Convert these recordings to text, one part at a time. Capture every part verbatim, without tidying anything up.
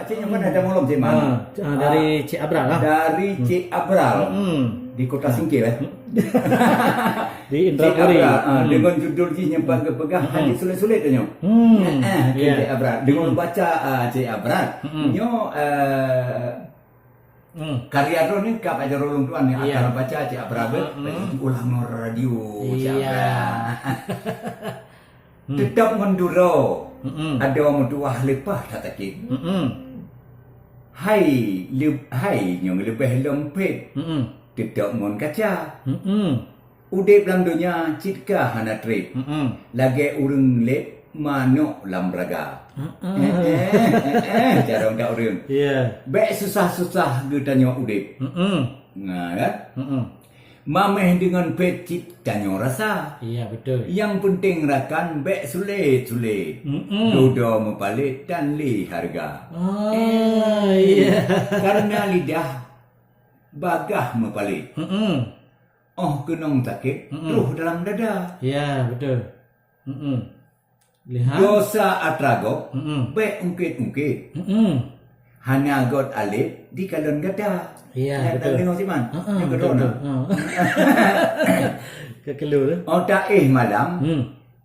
Cik, nyoe kan ada malam, Cik Man. Ah, ah, dari Cik Abral lah. Dari Cik Abral. Hmm. Di Kota Singkil, eh. Di Cik Indrapuri. Abral, ah, dengan judul jih nyang pakai peugah hadis sulit-sulit tu nyoe. Hmm. Eh, eh, Cik Abral. Dengan baca, ah, Cik Abral. Hmm. Nyoe, eh, karya droe ni kab ajar ulun tuan ni akan baca Cik Abral. Hmm. Ulah ngon radio Cik Abral. Teutap ngon duroe, adoe meutuwah leupah that sakét. Hai, leu-, hai nyang leubeh lom phét, teutap ngon kaca. Udeb lam donya cit ka hana treb. Lagée ureuëng lép manok lam raga. Eh, eh, eh, eh, cara dak ureuëng. Ya. Bék susah-susah geutanyoe udeb. Nah, kan? Mameh deungon phét cit tanyoe rasa. Iya, betul. Nyang penting rakan bék sulet-sulet. Mm-mm. Dudoe meupalet dan lé harga. Ah, iya. Karena lidah bagah meupalet. Mm-mm. Oh keunong sakét, troh dalam dada. Iya, betul. Mm-mm. Lihat. Dosa atra gob, bék ungkét-ungkét. Mm-mm. Hana göt aleb di kalon gata. Iya, betul. Teudeungoe, Cik Man? Heeh, betul, betul. Heeh. Kekeluar. Oh taéh malam,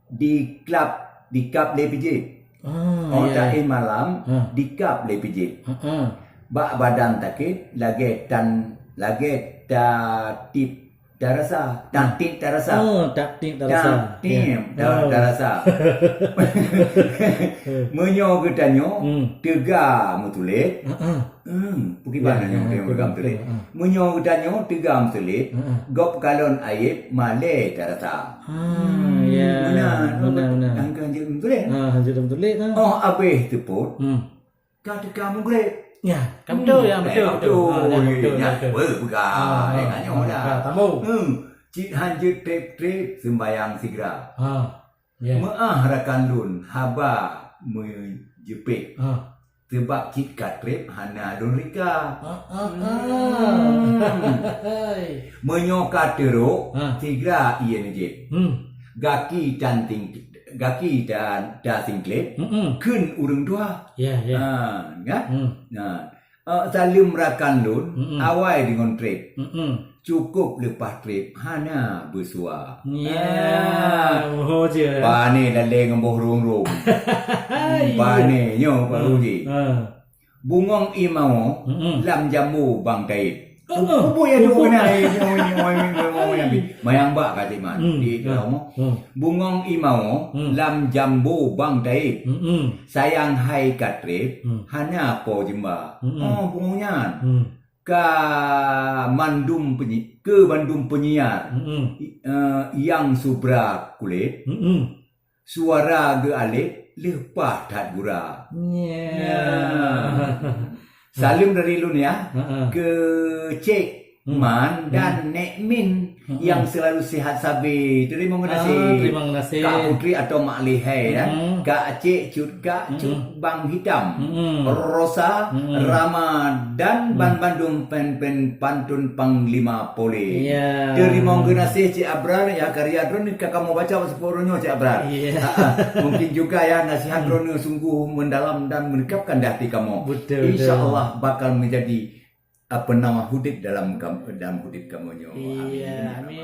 di klab, di kab lé pijit. Oh taéh malam, di kab lé pijit. Heeh. Bak badan sakét, lagée tan, lagée tatip tarasa, tatip tarasa. Oh, tatip tarasa. Tatip tarasa. Meunyoe geutanyoe teuga meutulet, hmm, peugah nyoe teuga meutulet. Meunyoe geutanyoe teuga meutulet, gob kalon ayeb malée tarasa. Ah, ya. Meunan, meunan, meunan. Hanjeuet meutulet. Ah, hanjeuet meutulet, ah. Oh abéh teupot, ka teuka meugreb. Ya, ka beutôi, ya, beutôi, beutôi. Ha, ya, beutôi, beutôi. Peugah, ya, nyoe lah. Ka tamu. Hmm, cit hanjeuet treb-treb seumbayang sigra. Ha, ya. Meu'ah rakan lôn haba meujeuet. Ha. Seubab cit ka treb hana lôn rika. Ha, ha, ha. Meunyoe ka teurok, sigra ie neujép. Hmm. Gaki tan ting gaki dan da singkleb, kheun ureuëng dua. Ya, ya. Ha, kan? Hmm. Nah, eh, saleuem rakan lôn, awai deungon treb. Hmm. Cukup leupah treb, hana beusua. Ya, oh, je. Pane lalée ngon boh rong-rong. Pane nyoe baru je. Ha. Bungong ié mawö lam jambo bang taib. Heeh. Ubui aduh keunan, eh, mayang bak ka Cik Man. Hmm. Di dalam. Hmm. Bungong ié mawö lam jambo bang taib. Hmm. Sayang hai ka treb, hana po jeumba. Hmm. Oh, bungong nyan. Hmm. Ka mandum penyi-, ke bandum penyiar. Hmm. I-, eh, yang subra kulét. Hmm. Suara geualeb leupah that gura. Ya. Ya. Saleuem dari lôn ya, heeh, keu Cik Man dan Nek Min yang selalu sihat sabe. Terima kasih. Ah, terima kasih. Kak Putri atau Mak Lihai ya. Hmm. Kak Cik Cut Kak Cut Bang Hitam. Hmm. Rosa, Rama dan ban bandum pen-pen pantun Panglima Polé. Ya. Terima kasih Cik Abrar ya, karya droen ka kamoe baca Peurunoe Cik Abrar. Iya. Ha, ha. Mungkin juga ya nasihat droeneuh sungguh mendalam dan menekapkan di hati kamoe. Betul, betul. Insya Allah bakal menjadi, apa nama, hudeb dalam kam-, dalam hudeb kamoe nyoe. Iya, amin. Amin.